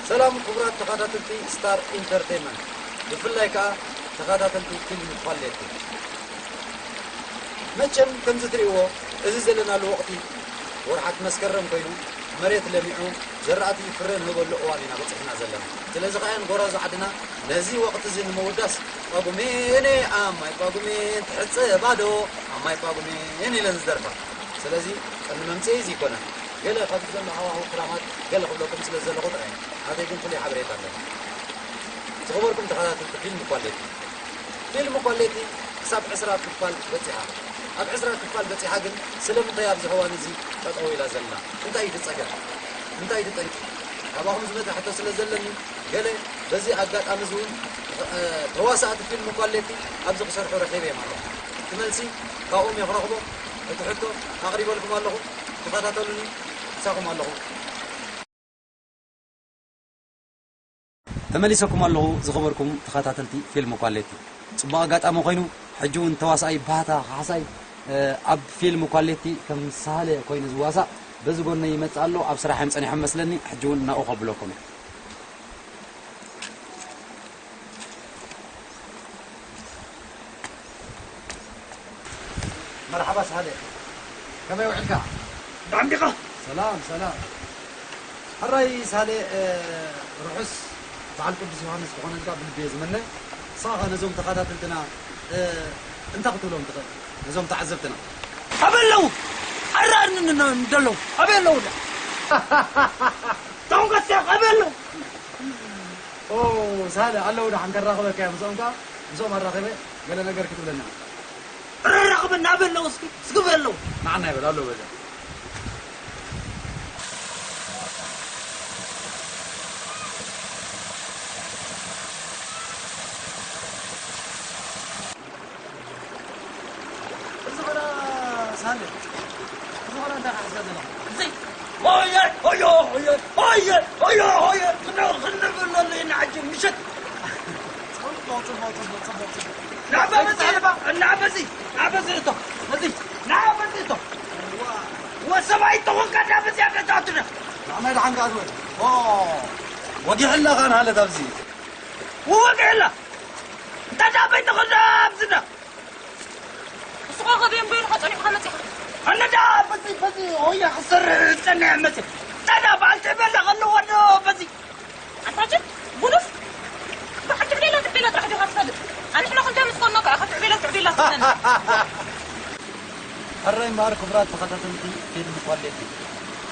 ሰላም ክቡራት ተኸታተልቲ ስታር ኢንተርቴይንመንት፣ ብፍላይ ከኣ ተኸታተልቲ ፊልም ኳሌቲ። መቸም ከምዚ ትርእይዎ፣ እዚ ዘለናሉ ወቕቲ ወርሓት መስከረም ኮይኑ፣ መሬት ለሚዑ፣ ዘራእቲ ፍረ ንህበሉ እዋን ኢና በጺሕና ዘለና። ስለዚ ከኣ እየን ጎራዙ ዓድና ነዚ ወቕቲ እዚ ንምውዳስ፣ "ጳጉሜን፣ ኣብ ማይ ጳጉሜን ትሕጸ ባዶ፣ ኣብ ማይ ጳጉሜን" ኢለን ዝደርፋ። ስለዚ ቅድሚ መምጽኢ እዚ ይኮነን። ገለ ካብዚ ዘሎ ሃዋህው ክራማት ገለ ክብለኩም ስለ ዘለኹ ጥራይ እየ። ናተይ ግን ፍሉይ ሓበሬታ ኣለኒ። ዝኸበርኩም ተኸታተልቲ ፊልም ኳሌቲ፣ ፊልም ኳሌቲ ክሳብ ዕስራ ክፋል በጺሓ። ኣብ ዕስራ ክፋል በጺሓ ግን ስለምንታይ ኣብዚ እዋን እዚ ጠጠው ኢላ ዘላ? እንታይ እዩ እቲ ጸገም? እንታይ እዩ እቲ ጠንቂ? ካባኹም ዝመጸ ሕቶ ስለ ዘለኒ፣ ገለ በዚ ኣጋጣሚ እዚ እውን፣ እ፣ ተዋሳእቲ ፊልም ኳሌቲ ኣብዚ ክሰርሑ ረኺበዮም ኣለኹ። እቲ መልሲ ካብኦም እየ ክረኽቦ። እቲ ሕቶ ኣቕሪበልኩም ኣለኹ። ተኸታተሉኒ። ምሳኹም ኣለኹ። ተመሊሰኩም ኣለኹ ዝኸበርኩም ተኸታተልቲ ፊልም ኳሌቲ። ጽቡቕ ኣጋጣሚ ኮይኑ፣ ሕጂ እውን ተዋሳኣይ ባህታ ካሕሳይ፣ እ፣ ኣብ ፊልም ኳሌቲ ከም ሳህለ ኮይኑ ዝዋሳእ በዚ ጎነይ ይመጽእ ኣሎ። ኣብ ስራሕ እዮም ጸኒሖም መስለኒ። ሕጂ እውን ናብኡ ከብለኩም እየ። መርሓባ ሳሌ፣ ከመይ ውዕልካ? ደሓን ዲኻ? ሰላም፣ ሰላም። ሕራይ ሳሌ፣ እ፣ ርሑስ በዓል ቅዱስ ዮሃንስ ክኾነልካ ብልቢ እየ ዝምነ። ንስኻ ኸ ነዞም ተኸታተልትና፣ እ፣ እንታይ ክትብሎም ትኽእል? ነዞም ተዓዘብትና። ኣበይ ኣለዉ? ኣራእኒ ን-፣ ን-፣ እንደለዉ። ኣበይ ኣለዉ? ዳውን ቀስያ ኣበይ ኣለዉ? ኦ፣ ሳሌ ኣለዉ፣ ደሓን ከራኽበካ እየ። ምስኦም ከኣ፣ ምስኦም ኣራኺበ ገለ ነገር ክትብለና። ኣራኽበና፣ ኣበይ ኣለዉ እስኪ? እስኪ በል ኣለዉ። ንዓና ይበል ኣለዉ በለ። እዚ ኸላ ሳሌ፣ እዚ ኸላ እንታይ ሓስበ ዘለኹ? እዚ ሆየ፣ ሆየ፣ ሆየ፣ ሆየ፣ ሆየ፣ ሆየ፣ ክንብል ኣሎ ኢና ሕጂ ምሸት። ጽቡቕ፣ ጽቡቕ፣ ጽቡቕ፣ ጽቡቕ፣ ጽቡቕ። ንዓ በዚ፣ ንዓ በዚ፣ ንዓ በዚ እቶ፣ በዚ፣ ንዓ በዚ እቶ። ወሰብኣይ ተኾንካ፣ ንዓ በዚ ኣበታቱና። ንዓመይ ደሓን ከኣ ዝበል። ኦ፣ ወጊሕላ ኻን ሃለት ኣብዚ። ወጊሕላ። እንታይ ደኣ በይንኻ ደኣ ኣብዚ ደኣ። ንስኻ ከብዮም በይንኻ ጸኒሕካ መጺኻ። ኣነ ደኣ በዚ፣ በዚ ሆያ ክሰርሕ ጸኒሐ መጺ። እንታይ ደኣ በዓል ትዕቤላ ከለዋ ዶ በዚ። ኣንታ ጅል፣ ጉኑፍ። በዓል ትዕቤላ፣ ትዕቤላ ጥራሕ ዲኻ ትፈልጥ? ኣንሕና ክንደይ ምስ ኮንና ከኣ ካብ ትዕቤላ፣ ትዕቤላ ትብለና። ሕራይ እምበኣር ክቡራት ተኸታተልቲ ፊልም ኳሌቲ፣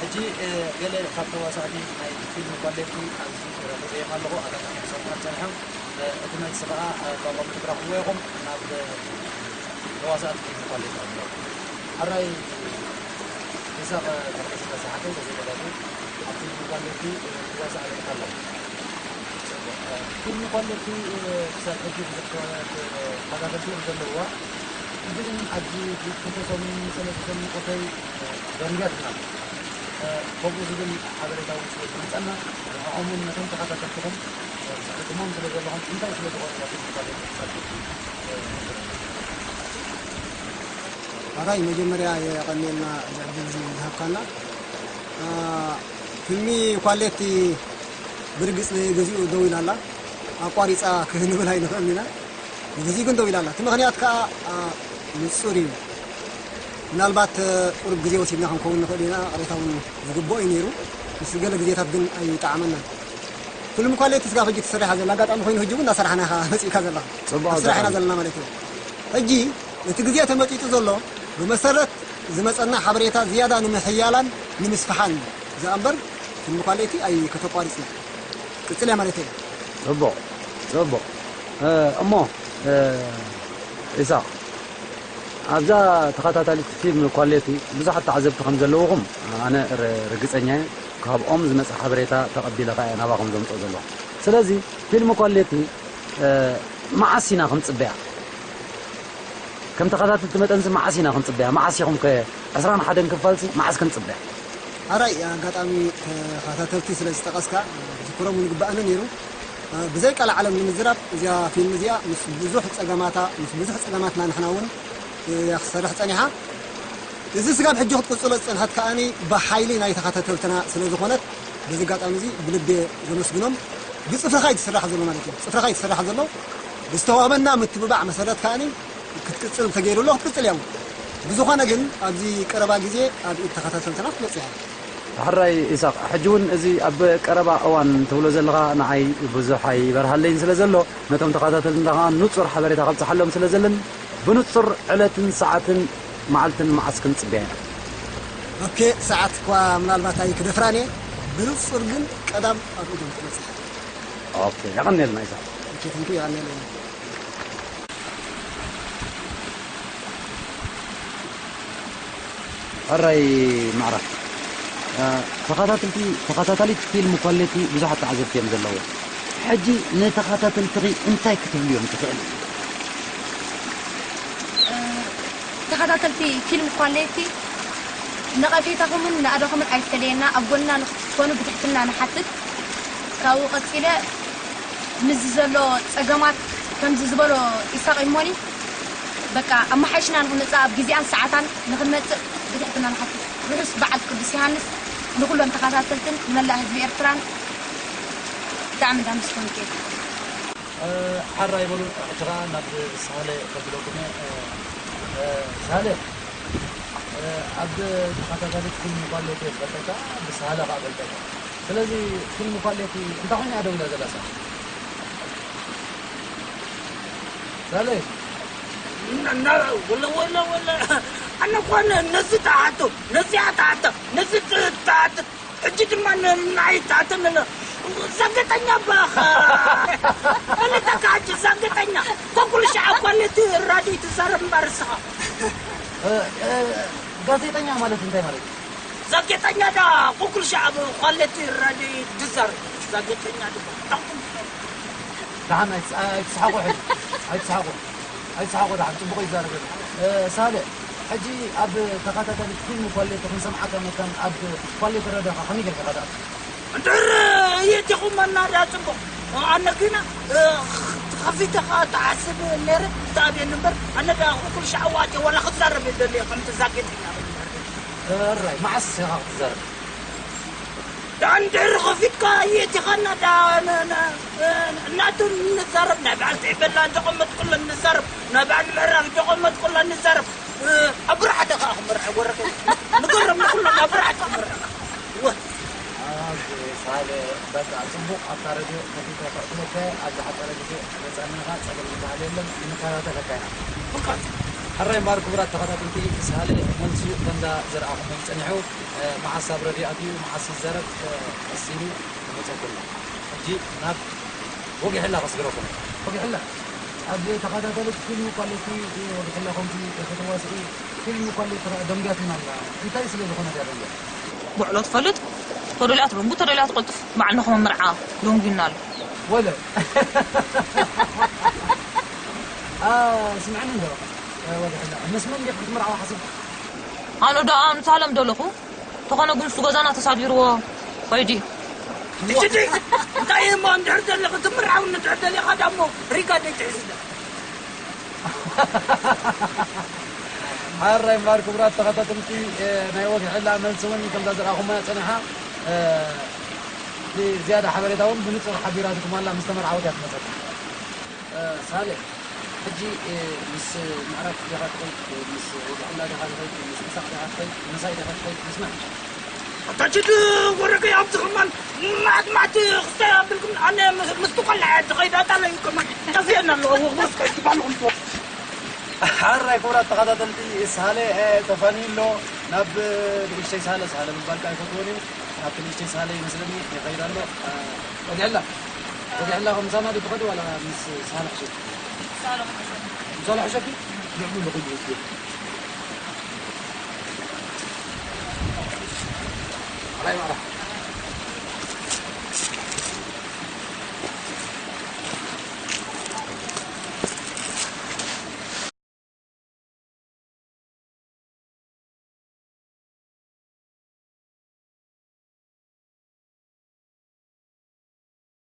ሕጂ፣ እ፣ ገለ ካብ ተዋሳእቲ ናይ ፊልም ኳሌቲ ኣብዚ ረኺበዮም ኣለኹ። ኣጋጣሚ ክሰምዖም ጸኒሖም። እ፣ እቲ መልሲ ከኣ፣ እ፣ ካብኦም ክትረኽብዎ ኢኹም። ናብ፣ እ፣ ተዋሳእቲ ፊልም ኳሌቲ ኣለኹ። ሕራይ ኢሳቕ ተኽለስላሴ ሓቀይ፣ በዚ ኣጋጣሚ ኣብ ፊልም ኳሌቲ፣ እ፣ ክዋሳእ ኣለኹ። ፊልም ኳሌቲ፣ እ፣ ክሳብ ሕጂ ብዙሕ ተዋ-፣ ተኸታተልቲ እዮም ዘለውዋ። ሕጂ ግን ኣብዚ ክልተ ሰሙን፣ ሰለስተ ሰሙን ቆተይ፣ እ፣ ደንጊያ ትብላ። እ፣ ከምኡ ዝብል ሓበሬታ እውን ስለ ዝመጸና፣ ንዕኦም እውን ነቶም ተኸታተልትኹም፣ እ፣ ዘሕልፉሞም ስለ ዘለኹም እንታይ ስለ ዝኾነ እያ ፊልም ኳሌቲ ክሳብ ሕጂ፣ እ፣ ኣራይ መጀመርያ የቐንየልና እዚ ዕድል እዚ ዝሃብካና። እ፣ ፊልሚ ኳሌቲ ብርግጽ ንግዚኡ ደው ኢላ ኣላ። ኣቋሪጻ ክንብል ኣይንኽእልን ኢና። ንግዚኡ ግን ደው ኢላ ኣላ። እቲ ምኽንያት ከኣ፣ ኣ፣ ንጹር እዩ። ምናልባት፣ እ፣ ቁሩብ ግዜ ወሲድና ክንከውን ንኽእል ኢና። ቅሬታ እውን ዝግብኦ እዩ ነይሩ። ምስ ገለ ግዜታት ግን ኣይጠዓመናን። ፊልም ኳሌቲ ስጋብ ሕጂ ትሰርሕ እያ ዘላ። ኣጋጣሚ ኮይኑ ሕጂ እውን እናሰራሕና ኢኻ መጺእካ ዘለኻ። ጽቡቕ ኣብ ስራሕ ኢና ኣጋጣሚ። ዘለና ማለት እዩ። ሕጂ እቲ ግዜ ተመጺጹ ዘሎ ብመሰረት ዝመጸና ሓበሬታ ዝያዳ ንምሕያላን ንምስፍሓን እዩ። እዛ እምበር ፊልም ኳሌቲ ኣይከተቋርጽ እያ። ቅጽል እያ ማለት እየ። ጽቡቕ፣ ጽቡቕ። እ፣ እሞ፣ እ፣ ኢሳቕ፣ ኣብዛ ተኸታታሊት ፊልም ኳሌቲ ብዙሓት ተዓዘብቲ ከም ዘለውኹም ኣነ ር-፣ ርግጸኛ እየ። ካብኦም ዝመጸ ሓበሬታ ተቐቢለ ከኣ እየ ናባኹም ዘምጽኦ ዘለኹ። ስለዚ ፊልም ኳሌቲ፣ እ፣ መዓስ ኢና ክንጽበያ? ከም ተኸታተልቲ መጠንሲ መዓስ ኢና ክንጽበያ? መዓስ ኢኹም ከ ዕስራን ሓደን ክፋልሲ መዓስ ክንጽበያ? ኣራይ ኣጋጣሚ ተኸታተልቲ ስለ ዝጠቐስካ፣ ክዝክሮም እውን ይግባኣኒ ነይሩ። ብዘይ ቃል ዓለም ንምዝራብ፣ እዚኣ ፊልም እዚኣ ምስ ብዙሕ ጸገማታ፣ ምስ ብዙሕ ጸገማትና ንሕና እውን እያ ክትሰርሕ ጸኒሓ። እዚ ስጋብ ሕጂ ክትቅጽሎ ዝጸንሐት ከኣኒ ብሓይሊ ናይ ተኸታተልትና ስለ ዝኾነት፣ በዚ ኣጋጣሚ እዚ ብልቢ ዘመስግኖም። ብጽፍርኻ እዩ ዝስራሕ ዘሎ ማለት እዩ። ጽፍርኻ እዩ ዝስራሕ ዘሎ። ብዝተዋህበና ምትብባዕ መሰረት ከኣኒ ክትቅጽል ተገይሩ ኣሎ፣ ክትቅጽል እያ እውን። ብዝኾነ ግን ኣብዚ ቀረባ ግዜ ኣብ ኢድ ተኸታተልትና ክትመጽእ እያ። ሕራይ ኢሳቕ፣ ሕጂ እውን እዚ ኣብ ቀረባ እዋን ትብሎ ዘለኻ ንዓይ ብዙሕ ኣይበርሃለይን ስለ ዘሎ፣ ነቶም ተኸታተልትና ኸኣ ንጹር ሓበሬታ ከብጽሓሎም ስለ ዘለኒ፣ ብንጹር ዕለትን ሰዓትን መዓልትን መዓስ ክንጽበያ ኢና? ኦኬ፣ ሰዓት እኳ ምናልባት ኣይክደፍራን እየ። ብንጹር ግን ቀዳም ኣብ ኢዶም ትመጽእ። ኦኬ፣ የቐንየልና ኢሳቕ። ኦኬ፣ thank you፣ የቐንየልና። ሕራይ ማዕረ። እ፣ ተኸታተልቲ፣ ተኸታታሊት ፊልም ኳሌቲ ብዙሓት ተዓዘብቲ እዮም ዘለዉ። ሕጂ ንተኸታተልትኺ እንታይ ክትብልዮም ትኽእሊ? እ፣ ተኸታተልቲ ፊልም ኳሌቲ ነቐፌታኹምን ናእዳኹምን ኣይፈለየና፣ ኣብ ጎንና ንክትኮኑ ብትሕትና ንሓትት። ካብኡ ቀጺለ ምስዚ ዘሎ ጸገማት ከምዚ ዝበሎ ኢሳቕ እሞኒ በቃ ኣመሓይሽና ንኽመጽእ ኣብ ግዜኣን ሰዓታን ንኽንመጽእ ብትሕትና ንሓትት። ርሑስ በዓል ቅዱስ ዮሃንስ ንኹሎም ተኸታተልትን ንመላእ ህዝቢ ኤርትራን። ብጣዕሚ እንዳመስገንኩ እየ። እ፣ ሓራይ በሉ፣ ሕጂ ኸኣ ናብ ሳህለ ከብለኩም እየ። እ፣ እ፣ ሳህለ፣ እ፣ ኣብ ተኸታታሊት ፊልም ኳሌቲ እየ ዝፈልጠካ፣ ብሳህለ ኸኣ እፈልጠካ። ስለዚ ፊልም ኳሌቲ እንታይ ኮይና እያ ደው ኢላ ዘላ ሳህለ? ሳህለ? እና፣ እና፣ ወላ፣ ወላ፣ ወላ፣ ኣነ እኮ ነ-፣ ነዚ ተሓቶ፣ ነዚኣ ተሓቶ፣ ነዚ ት-፣ ተሓቶ፣ ሕጂ ድማ ን-፣ ንዓይ ተሓቶ፣ ን-፣ ን-፣ ዛገጠኛ ባኻ። እኔ ተካጂ ዛገጠኛ። ኮኩል ሻዕ እኳ ነቲ ራድዮ ትዛረብ እምበር ንስኻ። እ፣ እ፣ ጋዜጠኛ ማለት እንታይ ማለት እዩ? ዛገጠኛ ዳ ኮኩል ሻዕ ኣብ ኳሌቲ ራድዮ ትዛረብ። ዛገጠኛ ድማ። ደሓን ኣይትስ-፣ ኣይትስሓቑ ሕጂ። ኣይትስሓቑ። ኣይትስሓቑ ደሓን፣ ጽቡቕ ይዛረብ ኣሎ። እ፣ ሳልሕ፣ ሕጂ ኣብ ተኸታታሊ ፊልም ኳሌቲ ክንሰምዓካ መታን ኣብ ኳሌቲ ረዳኻ ከመይ ጌርካ ኢኻ ደኣ? እንድሕር የእቲኹመና ደኣ ጽቡቕ። ኣነ ግና፣ እ፣ ከፊተ ከኣ ተሓስብ ነይረ፣ ተኣብየኒ እምበር፣ ኣነ ደኣ ኩሉ ሻዕ ዋቴ ወላ ክዛረብ እየ ደልየ ከምቲ ዛጌጠኛ። እራይ፣ መዓስ ኢኻ ክትዛረብ? ደኣ እንድሕር ኸፊትካ የእቲኻና ደኣ ን-፣ ን-፣ እናቱ ንዛረብ፣ ናይ በዓል ትዕበላ እንተቐመጥኩላ ንዛረብ፣ ናይ በዓል ምዕራብ እንተቐመጥኩላ ንዛረብ። እ፣ ኣብ ራዕዲ ኸኣ ክምርዐ ወረደ። ንገሮም ንኹሎም ኣብ ራዕዲ ክምርዐ። ወ- ኣብ ሳለ በቃ ጽቡቕ ኣብታ ረድዮ ከፊተ ከዕልለካ እየ። ኣብ ዝሓጸረ ግዜ መጻእናኻ ጸገም ዝበሃል የለን፣ ክንከታተለካ ኢና። ብቃ። ሕራይ እምበኣር ክቡራት ተኸታተልቲ፣ ሳለ መልሱ ከምዛ ዘርኣኹሞ እዩ ጸኒሑ። እ፣ መዓስ ኣብ ረድዮ ኣትዩ፣ መዓስ ይዛረብ፣ እ፣ ቀስ ኢሉ ይመጸኩም። ሕጂ ናብ ወጊሕላ ከስግረኩም። ወጊሕላ? ኣብ ተኸታታሊ ፊልም ኳሊቲ ወጊሕላ ኮምቲ ከተዋስኢ ፊልም ኳሊቲ ደንጉያትና ኣላ። እንታይ ስለ ዝኾነ ድያ ደንጉያ? ውዕሎ ትፈልጥ? ተደልያ ትደንጉ፣ ተደልያ ትቐልጥፍ። ባዕልና ከም መርዓ ደንጉዩና ኣሎ። ወለ። አ፣ ስምዕኒ እንዶ፣ እ፣ ወጊሕላ። ምስ መን ዲኻ ክትምርዓው ሓሲብካ? ኣነ ደኣ ምስ ሃለም ደለኹ። ተኾነ ግን እሱ ገዛና ተሳዲርዎ ከይዱ እዩ። እትዲ እንታይ እሞ እንድሕር ዘለኺ ትምርዓው እንድሕር ደሊኻ ዳሞ ሪጋ ደይ ትሕዝለ። ሓራይ እምበኣር ክቡራት ተኸታተልቲ፣ እ፣ ናይ ወግዒ ሕላ መልሲ እውን ከምዛ ዘርኣኹማ ጸኒሓ፣ እ፣ ብዝያዳ ሓበሬታ እውን ብንጹር ሓቢራትኩም ኣላ ምስ ተመርዓወት እያ ትመጸካ። እ፣ ሳሌሕ፣ ሕጂ፣ እ፣ ምስ ምዕራብ ዲኻ ትኸይድ፣ ምስ ወግዕላ ዲኻ ትኸይድ፣ ምስ ኢሳቕ ዲኻ ትኸይድ፣ ምሳይ ዲኻ ትኸይድ፣ ምስ መን? ኣታ ችድ ወረቀይ ኣብዚ ከማን ማዕት ማዕት ክስታይ ኣቢልኩም ኣነ ምስ፣ ምስቲ ቆልዓ እየ ዝኸይድ ኣታ ለይ ከማን ጠፊአና ኣለኹ ወግወስ ከይድ ባልኹም ትወ- ሓራይ ክቡራት ተኸታተልቲ ሳሌ፣ እ፣ ተፋንዩ ኣሎ ናብ ንእሽተይ ሳለ፣ ሳለ ምባል ከኣ ኣይፈትዎን እዩ። ኣብቲ ንእሽተይ ሳለ ይመስለኒ ይኸይድ ኣሎ። እ፣ ወግዕላ፣ ወግዕላ ከምሳና ዶ ትኸዱ ዋላ ምስ ሳለ ሕሸኪ? ሳለ ሕሸኪ? ሳለ ሕሸኪ? ልዕሉ ልኹሉ ውስጥ። ኣላይ ማራ።